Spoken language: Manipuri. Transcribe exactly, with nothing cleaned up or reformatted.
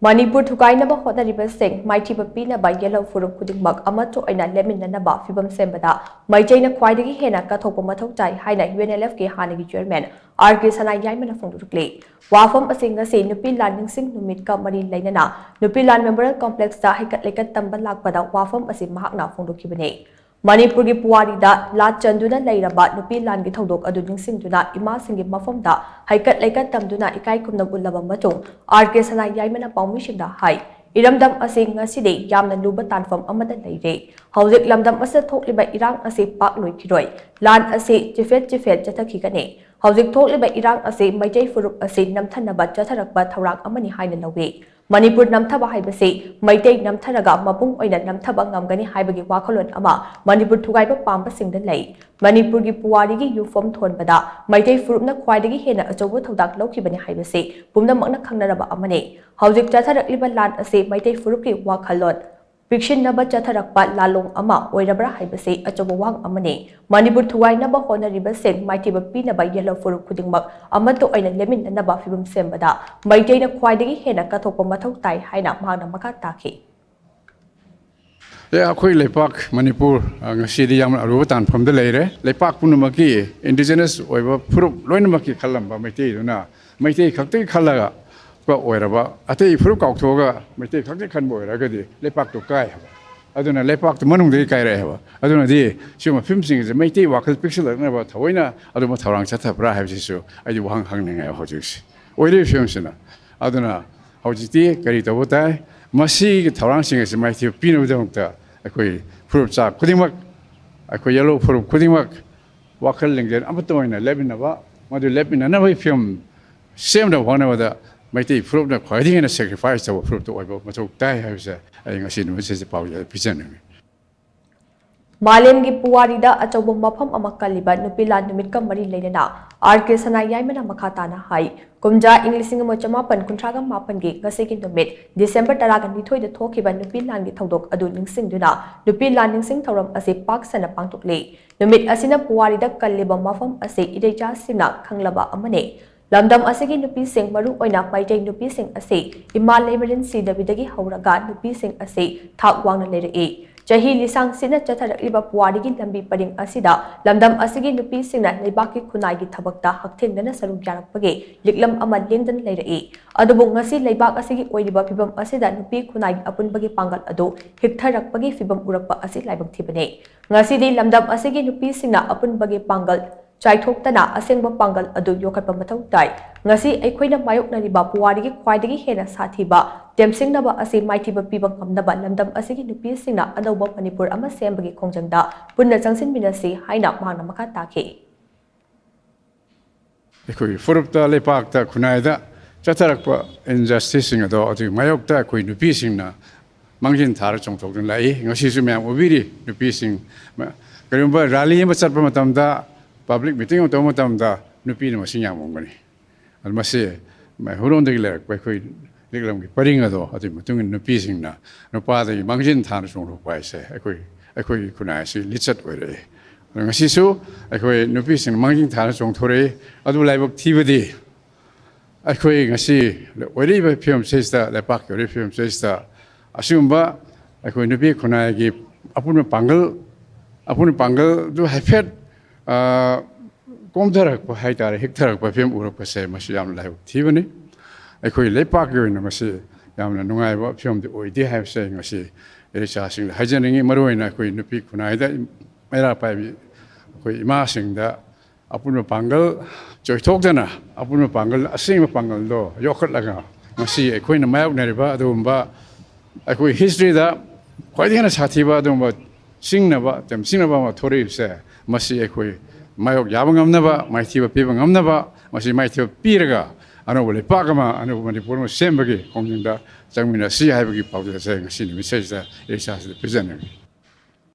ꯃꯅꯤꯄꯨꯔ ꯊꯨꯒꯥꯏꯅꯕ ꯍꯣꯠꯅꯔꯤꯕꯁꯤꯡ ꯃꯥꯏꯊꯤꯕ ꯄꯤꯅꯕ ꯌꯦꯜꯍꯧ ꯐꯨꯔꯨꯞ ꯈꯨꯗꯤꯡꯃꯛ ꯑꯃꯠꯇ ꯑꯣꯏꯅ ꯂꯦꯞꯃꯤꯟꯅꯅꯕ ꯐꯤꯕꯝ ꯁꯦꯝꯕꯗ ꯃꯩꯇꯩꯅ ꯈ꯭ꯋꯥꯏꯗꯒꯤ ꯍꯦꯟꯅ ꯀꯠꯊꯣꯛꯄ ꯃꯊꯧ ꯇꯥꯏ ꯍꯥꯏꯅ ꯌꯨ ꯑꯦꯟ ꯑꯦꯜ ꯑꯦꯐꯀꯤ ꯍꯥꯟꯅꯒꯤ ꯆꯤꯌꯔꯃꯦꯟ ꯑꯥꯔ ꯀꯦ ꯁꯅꯥ ꯌꯥꯏꯃꯅ ꯐꯣꯡꯗꯣꯛꯂꯤ꯫ ꯋꯥꯐꯝ ꯑꯁꯤ ꯉꯁꯤ ꯅꯨꯄꯤ ꯂꯥꯟ ꯅꯤꯡꯁꯤꯡ ꯅꯨꯃꯤꯠꯀ ꯃꯔꯤ ꯂꯩꯅꯅ ꯅꯨꯄꯤ ꯂꯥꯟ ꯃꯦꯃꯣꯔꯤꯌꯦꯜ ꯀꯣꯝꯄ꯭ꯂꯦꯛꯁꯇ ꯍꯩꯀꯠ ꯂꯩꯀꯠ ꯇꯝꯕ ꯂꯥꯛꯄꯗ ꯋꯥꯐꯝ ꯑꯁꯤ ꯃꯍꯥꯛꯅ ꯐꯣꯡꯗꯣꯛꯈꯤꯕꯅꯤ꯫ ꯃꯅꯤꯄꯨꯔꯒꯤ ꯄꯨꯋꯥꯔꯤꯗ ꯂꯥꯠ ꯆꯟꯗꯨꯅ ꯂꯩꯔꯕ ꯅꯨꯄꯤ ꯂꯥꯟꯒꯤ ꯊꯧꯗꯣꯛ ꯑꯗꯨ ꯅꯤꯡꯁꯤꯡꯗꯨꯅ ꯏꯃꯥꯁꯤꯡꯒꯤ ꯃꯐꯝꯗ ꯍꯩꯀꯠ ꯂꯩꯀꯠ ꯇꯝꯗꯨꯅ ꯏꯀꯥꯏ ꯈꯨꯝꯅꯕ ꯎꯠꯂꯕ ꯃꯇꯨꯡ, ꯑꯥꯔ ꯀꯦ ꯁꯅꯥ ꯌꯥꯏꯃꯅ ꯄꯥꯎꯃꯤꯁꯤꯡꯗ ꯍꯥꯏ, ꯏꯔꯝꯗꯝ ꯑꯁꯤ ꯉꯁꯤꯗꯤ ꯌꯥꯝꯅ ꯂꯨꯕ ꯇꯥꯟꯐꯝ ꯑꯃꯗ ꯂꯩꯔꯦ꯫ ꯍꯧꯖꯤꯛ ꯂꯝꯗꯝ ꯑꯁꯤꯗ ꯊꯣꯛꯂꯤꯕ ꯏꯔꯥꯡ ꯑꯁꯤ ꯄꯥꯛ ꯂꯣꯏꯈꯤꯔꯣꯏ꯫ ꯂꯥꯟ ꯑꯁꯤ ꯆꯤꯐꯦꯠ ꯆꯤꯐꯦꯠ ꯆꯠꯊꯈꯤꯒꯅꯤ꯫ ꯍꯧꯖꯤꯛ ꯊꯣꯛꯂꯤꯕ ꯏꯔꯥꯡ ꯑꯁꯤ ꯃꯩꯇꯩ ꯐꯨꯔꯨꯞ ꯑꯁꯤ ꯅꯝꯊꯅꯕ ꯆꯠꯊꯔꯛꯄ ꯊꯧꯔꯥꯡ ꯑꯃꯅꯤ ꯍꯥꯏꯅ ꯂꯧꯏ꯫ ꯃꯅꯤꯄꯨꯔ ꯅꯝꯊꯕ ꯍꯥꯏꯕꯁꯤ ꯃꯩꯇꯩ ꯅꯝꯊꯔꯒ ꯃꯄꯨꯡ ꯑꯣꯏꯅ ꯅꯝꯊꯕ ꯉꯝꯒꯅꯤ ꯍꯥꯏꯕꯒꯤ ꯋꯥꯈꯜꯂꯣꯟ ꯑꯃ ꯃꯅꯤꯄꯨꯔ ꯊꯨꯒꯥꯏꯕ ꯄꯥꯝꯕꯁꯤꯡꯗ ꯂꯩ꯫ ꯃꯅꯤꯄꯨꯔꯒꯤ ꯄꯨꯋꯥꯔꯤꯒꯤ ꯌꯨꯝꯐꯝ ꯊꯣꯟꯕꯗ ꯃꯩꯇꯩ ꯐꯨꯔꯨꯞꯅ ꯈ꯭ꯋꯥꯏꯗꯒꯤ ꯍꯦꯟꯅ ꯑꯆꯧꯕ ꯊꯧꯗꯥꯡ ꯂꯧꯈꯤꯕꯅꯤ ꯍꯥꯏꯕꯁꯤ ꯄꯨꯝꯅꯃꯛꯅ ꯈꯪꯅꯔꯕ ꯑꯃꯅꯤ꯫ ꯍꯧꯖꯤꯛ ꯆꯠꯊꯔꯛꯂꯤꯕ ꯂꯥꯟ ꯑꯁꯤ ꯃꯩꯇꯩ ꯐꯨꯔꯨꯞꯀꯤ ꯋꯥꯈꯜꯂꯣꯟ ꯄꯤꯛꯁꯤꯟꯅꯕ ꯆꯠꯊꯔꯛꯄ ꯂꯥꯜꯂꯣꯡ ꯑꯃ ꯑꯣꯏꯔꯕ꯭ꯔꯥ ꯍꯥꯏꯕꯁꯤ ꯑꯆꯧꯕ ꯋꯥꯍꯪ ꯑꯃꯅꯤ꯫ ꯃꯅꯤꯄꯨꯔ ꯊꯨꯒꯥꯏꯅꯕ ꯍꯣꯠꯅꯔꯤꯕꯁꯤꯡ ꯃꯥꯏꯊꯤꯕ ꯄꯤꯅꯕ ꯌꯦꯜꯍꯧ ꯐꯨꯔꯨꯞ ꯈꯨꯗꯤꯡꯃꯛ ꯑꯃꯠꯇ ꯑꯣꯏꯅ ꯂꯦꯞꯃꯤꯟꯅꯅꯕ ꯐꯤꯕꯝ ꯁꯦꯝꯕꯗ ꯃꯩꯇꯩꯅ ꯈ꯭ꯋꯥꯏꯗꯒꯤ ꯍꯦꯟꯅ ꯀꯠꯊꯣꯛꯄ ꯃꯊꯧ ꯇꯥꯏ ꯍꯥꯏꯅ ꯃꯍꯥꯛꯅ ꯃꯈꯥ ꯇꯥꯈꯤ꯫ ꯑꯦ, ꯑꯩꯈꯣꯏ ꯂꯩꯄꯥꯛ ꯃꯅꯤꯄꯨꯔ, ꯑ, ꯉꯁꯤꯗꯤ ꯌꯥꯝꯅ ꯑꯔꯨꯕ ꯇꯥꯟꯐꯝꯗ ꯂꯩꯔꯦ꯫ ꯂꯩꯄꯥꯛ ꯄꯨꯝꯅꯃꯛꯀꯤ ꯏꯟꯗꯤꯖꯤꯅꯁ ꯑꯣꯏꯕ ꯐꯨꯔꯨꯞ ꯂꯣꯏꯅꯃꯛꯀꯤ ꯈꯜꯂꯝꯕ ꯃꯩꯇꯩꯗꯨꯅ ꯃꯩꯇꯩ ꯈꯛꯇꯒꯤ ꯈꯜꯂꯒ ꯑꯣꯏꯔꯕ, ꯑꯇꯩ ꯐꯨꯔꯨꯞ ꯀꯥꯎꯊꯣꯛꯑꯒ ꯃꯩꯇꯩ ꯈꯛꯇꯒꯤ ꯈꯟꯕ ꯑꯣꯏꯔꯒꯗꯤ ꯂꯩꯄꯥꯛꯇꯣ ꯀꯥꯏ ꯍꯥꯏꯕ꯫ ꯑꯗꯨꯅ ꯂꯩꯄꯥꯛꯇꯨ ꯃꯅꯨꯡꯗꯒꯤ ꯀꯥꯏꯔꯛꯑꯦ ꯍꯥꯏꯕ꯫ ꯑꯗꯨꯅꯗꯤ ꯁꯤꯒꯨꯝꯕ ꯐꯤꯂꯝꯁꯤꯡ ꯑꯁꯤ ꯃꯩꯇꯩ ꯋꯥꯈꯜ ꯄꯤꯛꯁꯤꯜꯂꯛꯅꯕ ꯊꯑꯣꯏꯅ ꯑꯗꯨꯝꯕ ꯊꯧꯔꯥꯡ ꯆꯠꯊꯕ꯭ꯔꯥ ꯍꯥꯏꯕꯁꯤꯁꯨ ꯑꯩꯗꯤ ꯋꯥꯍꯪ ꯍꯪꯅꯤꯡꯉꯦ ꯍꯧꯖꯤꯛꯁꯦ꯫ ꯑꯣꯏꯔꯤꯕ ꯐꯤꯕꯝꯁꯤꯅ꯫ ꯑꯗꯨꯅ ꯍꯧꯖꯤꯛꯇꯤ ꯀꯔꯤ ꯇꯧꯕ ꯇꯥꯏ? ꯃꯁꯤꯒꯤ ꯊꯧꯔꯥꯡꯁꯤꯡ ꯑꯁꯤ ꯃꯥꯏꯊꯤꯕ ꯄꯤꯅꯕꯒꯤꯗꯃꯛꯇ ꯑꯩꯈꯣꯏ ꯐꯨꯔꯨꯞ ꯆꯥ ꯈꯨꯗꯤꯡꯃꯛ, ꯑꯩꯈꯣꯏ ꯌꯦꯜꯍꯧ ꯐꯨꯔꯨꯞ ꯈꯨꯗꯤꯡꯃꯛ ꯋꯥꯈꯜ ꯂꯤꯡꯖꯦꯜ ꯑꯃꯠꯇ ꯑꯣꯏꯅ ꯂꯦꯞꯃꯤꯟꯅꯕ, ꯃꯗꯨ ꯂꯦꯞꯃꯤꯟꯅꯅꯕꯒꯤ ꯐꯤꯕꯝ ꯁꯦꯝꯅꯕ ꯍꯣꯠꯅꯕꯗ ꯃꯩꯇꯩ ꯐꯨꯔꯨꯞꯅ ꯈ꯭ꯋꯥꯏꯗꯒꯤ ꯍꯦꯟꯅ ꯁꯦꯀ꯭ꯔꯤꯐꯥꯏꯁ ꯇꯧꯕ ꯐꯨꯔꯨꯞꯇꯨ ꯑꯣꯏꯕ ꯃꯊꯧ ꯇꯥꯏ ꯍꯥꯏꯕꯁꯦ ꯑꯩ ꯉꯁꯤ ꯅꯨꯃꯤꯠꯁꯤꯗ ꯄꯥꯎꯖꯦꯜ ꯄꯤꯖꯅꯤꯡꯏ꯫ ꯃꯥꯂꯦꯝꯒꯤ ꯄꯨꯋꯥꯔꯤꯗ ꯑꯆꯧꯕ ꯃꯐꯝ ꯑꯃ ꯀꯜꯂꯤꯕ ꯅꯨꯄꯤ ꯂꯥꯟ ꯅꯨꯃꯤꯠꯀ ꯃꯔꯤ ꯂꯩꯅꯅ ꯑꯥꯔ ꯀꯦ ꯁꯅꯥ ꯌꯥꯏꯃꯅ ꯃꯈꯥ ꯇꯥꯅ ꯍꯥꯏ, ꯀꯨꯝꯖꯥ ꯏꯪ ꯂꯤꯁꯤꯡ ꯑꯃ ꯆꯃꯥꯄꯟ ꯀꯨꯟꯊ꯭ꯔꯥꯒ ꯃꯥꯄꯟꯒꯤ ꯉꯁꯤꯒꯤ ꯅꯨꯃꯤꯠ ꯗꯤꯁꯦꯝꯕꯔ ꯇꯔꯥꯒ ꯅꯤꯊꯣꯏꯗ ꯊꯣꯛꯈꯤꯕ ꯅꯨꯄꯤ ꯂꯥꯟꯒꯤ ꯊꯧꯗꯣꯛ ꯑꯗꯨ ꯅꯤꯡꯁꯤꯡꯗꯨꯅ ꯅꯨꯄꯤ ꯂꯥꯟ ꯅꯤꯡꯁꯤꯡ ꯊꯧꯔꯝ ꯑꯁꯤ ꯄꯥꯛ ꯁꯟꯅ ꯄꯥꯡꯊꯣꯛꯂꯤ꯫ ꯅꯨꯃꯤꯠ ꯑꯁꯤꯅ ꯄꯨꯋꯥꯔꯤꯗ ꯀꯜꯂꯤꯕ ꯃꯐꯝ ꯑꯁꯤ ꯏꯔꯩꯆꯥꯁꯤꯡꯅ ꯈꯪꯂꯕ ꯑꯃꯅꯤ꯫ ꯂꯝꯗꯝ ꯑꯁꯤꯒꯤ ꯅꯨꯄꯤꯁꯤꯡ, ꯃꯔꯨ ꯑꯣꯏꯅ ꯃꯩꯇꯩ ꯅꯨꯄꯤꯁꯤꯡ ꯑꯁꯤ ꯏꯃꯥ ꯂꯩꯃꯔꯦꯟ ꯁꯤꯗꯕꯤꯗꯒꯤ ꯍꯧꯔꯒ ꯅꯨꯄꯤꯁꯤꯡ ꯑꯁꯤ ꯊꯥꯛ ꯋꯥꯡꯅ ꯂꯩꯔꯛꯏ꯫ ꯆꯍꯤ ꯂꯤꯁꯥꯡ ꯁꯤꯠꯅ ꯆꯠꯊꯔꯛꯂꯤꯕ ꯄꯨꯋꯥꯔꯤꯒꯤ ꯂꯝꯕꯤ ꯄꯔꯤꯡ ꯑꯁꯤꯗ ꯂꯝꯗꯝ ꯑꯁꯤꯒꯤ ꯅꯨꯄꯤꯁꯤꯡꯅ ꯂꯩꯕꯥꯛꯀꯤ ꯈꯨꯟꯅꯥꯏꯒꯤ ꯊꯕꯛꯇ ꯍꯛꯊꯦꯡꯅꯅ ꯁꯔꯨꯛ ꯌꯥꯔꯛꯄꯒꯤ ꯂꯤꯛꯂꯝ ꯑꯃ ꯂꯦꯡꯗꯅ ꯂꯩꯔꯛꯏ꯫ ꯑꯗꯨꯕꯨ ꯉꯁꯤ ꯂꯩꯕꯥꯛ ꯑꯁꯤꯒꯤ ꯑꯣꯏꯔꯤꯕ ꯐꯤꯕꯝ ꯑꯁꯤꯗ ꯅꯨꯄꯤ ꯈꯨꯟꯅꯥꯏꯒꯤ ꯑꯄꯨꯟꯕꯒꯤ ꯄꯥꯡꯒꯜ ꯑꯗꯨ ꯍꯤꯛꯊꯔꯛꯄꯒꯤ ꯐꯤꯕꯝ ꯎꯔꯛꯄ ꯑꯁꯤ ꯂꯥꯏꯕꯛ ꯊꯤꯕꯅꯤ꯫ ꯉꯁꯤꯗꯤ ꯂꯝꯗꯝ ꯑꯁꯤꯒꯤ ꯅꯨꯄꯤꯁꯤꯡꯅ ꯑꯄꯨꯟꯕꯒꯤ ꯄꯥꯡꯒꯜ ꯆꯥꯏꯊꯣꯛꯇꯅ ꯑꯁꯦꯡꯕ ꯄꯥꯡꯒꯜ ꯑꯗꯨ ꯌꯣꯛꯈꯠꯄ ꯃꯊꯧ ꯇꯥꯏ꯫ ꯉꯁꯤ ꯑꯩꯈꯣꯏꯅ ꯃꯥꯌꯣꯛꯅꯔꯤꯕ ꯄꯨꯋꯥꯔꯤꯒꯤ ꯈ꯭ꯋꯥꯏꯗꯒꯤ ꯍꯦꯟꯅ ꯁꯥꯊꯤꯕ ꯇꯦꯝꯁꯤꯡꯅꯕ ꯑꯁꯤ ꯃꯥꯏꯊꯤꯕ ꯄꯤꯕ ꯉꯝꯅꯕ ꯂꯝꯗꯝ ꯑꯁꯤꯒꯤ ꯅꯨꯄꯤꯁꯤꯡꯅ ꯑꯅꯧꯕ ꯃꯅꯤꯄꯨꯔ ꯑꯃ ꯁꯦꯝꯕꯒꯤ ꯈꯣꯡꯖꯪꯗ ꯄꯨꯟꯅ ꯆꯪꯁꯤꯟꯃꯤꯟꯅꯁꯤ ꯍꯥꯏꯅ ꯃꯍꯥꯛꯅ ꯃꯈꯥ ꯇꯥꯈꯤ꯫ ꯑꯩꯈꯣꯏꯒꯤ ꯐꯨꯔꯨꯞꯇ, ꯂꯩꯄꯥꯛꯇ, ꯈꯨꯟꯅꯥꯏꯗ ꯆꯠꯊꯔꯛꯄ injusticeꯁꯤꯡ ꯑꯗꯣ ꯑꯗꯨꯒꯤ ꯃꯥꯌꯣꯛꯇ ꯑꯩꯈꯣꯏ ꯅꯨꯄꯤꯁꯤꯡꯅ ꯃꯥꯡꯖꯤꯟ ꯊꯥꯔ ꯆꯣꯡꯊꯣꯛꯇꯨꯅ ꯂꯥꯛꯏ꯫ ꯉꯁꯤꯁꯨ ꯃꯌꯥꯝ ꯎꯕꯤꯔꯤ, ꯅꯨꯄꯤꯁꯤꯡ ꯃ-, ꯀꯔꯤꯒꯨꯝꯕ rally ꯑꯃ ꯆꯠꯄ ꯃꯇꯝꯗ, public meeting ꯑꯃ ꯇꯧꯕ ꯃꯇꯝꯗ ꯅꯨꯄꯤꯅ ꯃꯁꯤꯡ ꯌꯥꯝ ꯎꯔꯝꯒꯅꯤ꯫ ꯑꯗꯨ ꯃꯁꯤ ꯃꯩꯍꯧꯔꯣꯟꯗꯒꯤ ꯂꯩꯔꯛꯄ ꯑꯩꯈꯣꯏ ꯂꯤꯛꯂꯝꯒꯤ ꯄꯔꯤꯡ ꯑꯗꯣ ꯑꯗꯨꯒꯤ ꯃꯇꯨꯡ ꯏꯟꯅ ꯅꯨꯄꯤꯁꯤꯡꯅ ꯅꯨꯄꯥꯗꯒꯤ ꯃꯥꯡꯖꯤꯟ ꯊꯥꯅ ꯆꯣꯡꯊꯣꯛꯄ ꯍꯥꯏꯁꯦ ꯑꯩꯈꯣꯏ, ꯑꯩꯈꯣꯏꯒꯤ ꯈꯨꯟꯅꯥꯏ ꯑꯁꯤ ꯂꯤꯆꯠ ꯑꯣꯏꯔꯛꯏ꯫ ꯑꯗꯣ ꯉꯁꯤꯁꯨ ꯑꯩꯈꯣꯏ ꯅꯨꯄꯤꯁꯤꯡꯅ ꯃꯥꯡꯖꯤꯟ ꯊꯥꯅ ꯆꯣꯡꯊꯣꯔꯛꯏ꯫ ꯑꯗꯨꯕꯨ ꯂꯥꯏꯕꯛ ꯊꯤꯕꯗꯤ ꯑꯩꯈꯣꯏ ꯉꯁꯤ ꯑꯣꯏꯔꯛꯏꯕ ꯐꯤꯕꯝꯁꯤꯗꯩꯁꯤꯗ, ꯂꯩꯄꯥꯛꯀꯤ ꯑꯣꯏꯔꯤꯕ ꯐꯤꯕꯝꯁꯤꯗꯩꯁꯤꯗ ꯑꯁꯤꯒꯨꯝꯕ ꯑꯩꯈꯣꯏ ꯅꯨꯄꯤ ꯈꯨꯟꯅꯥꯏꯒꯤ ꯑꯄꯨꯟꯕ ꯄꯥꯡꯒꯜ, ꯑꯄꯨꯟꯕ ꯄꯥꯡꯒꯜꯗꯨ ꯍꯥꯏꯐꯦꯠ, ꯑ, ꯀꯣꯝꯊꯔꯛꯄ ꯍꯥꯏꯇꯥꯔꯦ, ꯍꯤꯛꯊꯔꯛꯄ ꯐꯤꯕꯝ ꯎꯔꯛꯄꯁꯦ ꯃꯁꯤ ꯌꯥꯝꯅ ꯂꯥꯏꯕꯛ ꯊꯤꯕꯅꯤ꯫ ꯑꯩꯈꯣꯏ ꯂꯩꯄꯥꯛꯀꯤ ꯑꯣꯏꯅ ꯃꯁꯤ ꯌꯥꯝꯅ ꯅꯨꯡꯉꯥꯏꯕ ꯐꯤꯕꯝꯗꯤ ꯑꯣꯏꯗꯦ ꯍꯥꯏꯕꯁꯦ ꯑꯩ ꯉꯁꯤ ꯏꯆꯥꯁꯤꯡꯗ ꯍꯥꯏꯖꯅꯤꯡꯉꯤ꯫ ꯃꯔꯨꯑꯣꯏꯅ ꯑꯩꯈꯣꯏ ꯅꯨꯄꯤ ꯈꯨꯟꯅꯥꯏꯗ ꯃꯩꯔꯥ ꯄꯥꯏꯕꯤ ꯑꯩꯈꯣꯏ ꯏꯃꯥꯁꯤꯡꯗ ꯑꯄꯨꯟꯕ ꯄꯥꯡꯒꯜ ꯆꯣꯏꯊꯣꯛꯇꯅ ꯑꯄꯨꯟꯕ ꯄꯥꯡꯒꯜ, ꯑꯁꯦꯡꯕ ꯄꯥꯡꯒꯜꯗꯣ ꯌꯣꯛꯈꯠꯂꯒ ꯉꯁꯤ ꯑꯩꯈꯣꯏꯅ ꯃꯥꯌꯣꯛꯅꯔꯤꯕ ꯑꯗꯨꯒꯨꯝꯕ ꯑꯩꯈꯣꯏ historyꯗ ꯈ꯭ꯋꯥꯏꯗꯒꯤ ꯍꯦꯟꯅ ꯁꯥꯊꯤꯕ ꯑꯗꯨꯒꯨꯝꯕ ꯆꯤꯡꯅꯕ, ꯇꯦꯝꯁꯤꯡꯅꯕ ꯑꯃ ꯊꯣꯔꯛꯏꯕꯁꯦ, ꯃꯁꯤ ꯑꯩꯈꯣꯏ ꯃꯥꯌꯣꯛ ꯌꯥꯕ ꯉꯝꯅꯕ, ꯃꯥꯏꯊꯤꯕ ꯄꯤꯕ ꯉꯝꯅꯕ, ꯃꯁꯤ ꯃꯥꯏꯊꯤꯕ ꯄꯤꯔꯒ ꯑꯅꯧꯕ ꯂꯩꯄꯥꯛ ꯑꯃ, ꯑꯅꯧꯕ ꯃꯅꯤꯄꯨꯔ ꯑꯃ ꯁꯦꯝꯕꯒꯤ ꯈꯣꯡꯖꯪꯗ ꯆꯪꯃꯤꯟꯅꯁꯤ ꯍꯥꯏꯕꯒꯤ ꯄꯥꯎꯖꯦꯜ ꯑꯁꯦ ꯉꯁꯤ ꯅꯨꯃꯤꯠꯁꯤꯗ ꯏꯆꯥꯁꯤꯗ ꯄꯤꯖꯅꯤꯡꯏ꯫